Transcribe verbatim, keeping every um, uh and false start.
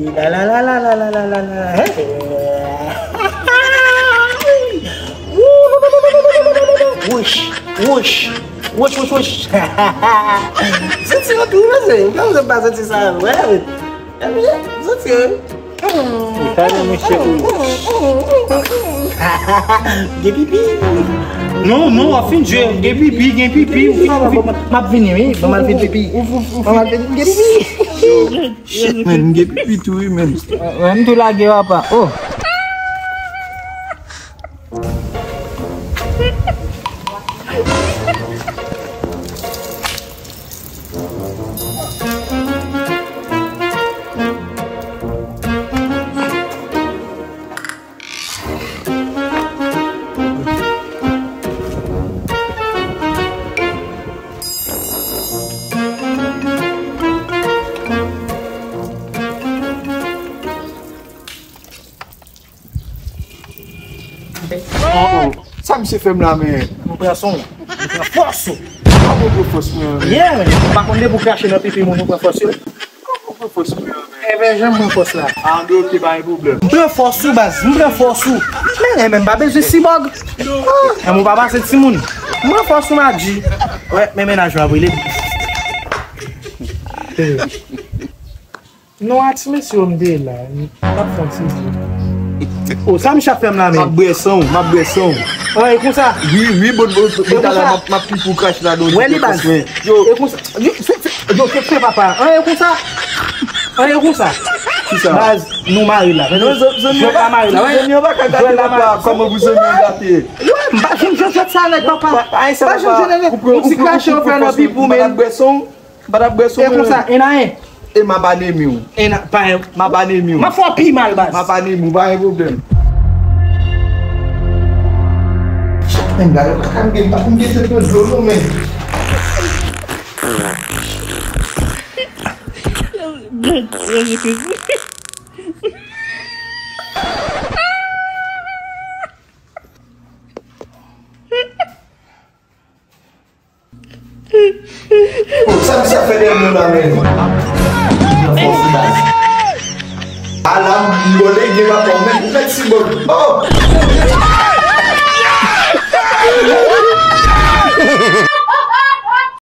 La la la la la la la la la. Wouch, wouch, wouch, wouch, wouch. Santi yo tou, mesye. Kòman se pa santi sa, wè? Ebyen, santi yo. Ou ta gen mesye ou. Gen pipi. Non, non, w ap fin jwe. Gen pipi, gen pipi. M ap vini, wi. Ban m al vin pipi. Ban m al vin, gen pipi. Shit, man, m gen pipi tou, wi, man. Mwen, m tou lage, papa. Oh. Oh, oh. Sa misye fè m la, men? Mwen pran son. Mwen pran fòs ou. Kòman w pran fòs mwen an, men? Yeah, men. Ou pa konn depi w krache nan pipi moun, ou pran fòs yo. Kòman w pran fòs mwen an, men? Enben, jan m pran fòs la. Ah, men oke, pa gen pwoblèm. M pran fòs ou, baz. M pran fòs ou. Men, men, m pa bezwen sibòg. Ah, men ou pa pase timoun. M pran fòs ou, Madji. Wè, men mennaj mwen ap rele. Non, a ti mesye yo m te la, m t ap fè yon ti di. O, sa misye ap fè m la, men? M ap bwè san w, m ap bwè san w. An, e konsa? Wi, wi, bon, bon, bon, talè m ap, m ap pipi w krache ladan w. Wè li, baz. Yo. E konsa? Yo, se, se, yo, se, se papa. An, e konsa? An, e konsa? Kisa? Baz, nou mare la. Non, zon, zon, jwèt la mare la, wi. Zon yo pa ka gate papa, kòman pou zon yo gate? Yo, m pa janm jwe jwèt sa nèt, papa. Pa, pa, pa, m pa janm jwe nèt. Ou ti krache w fè nan pipi w, men. M pa t ap bwè san w. M pa t ap bwè sou mwen. E konsa, e n a en. E m ap anemi w. E n a, pa en. M ap anemi w. M ap fè w pi mal, baz. M ap anemi w, pa gen pwoblèm. Chak men gade, pa ka m gen, pa m gen tèt nan dlo, non, men. Oh, sa misye ap fè dèyè m nan la, men? Nan fòs li, baz. Ala m bòle gen papa w, men ou mèt si bòl. Oh!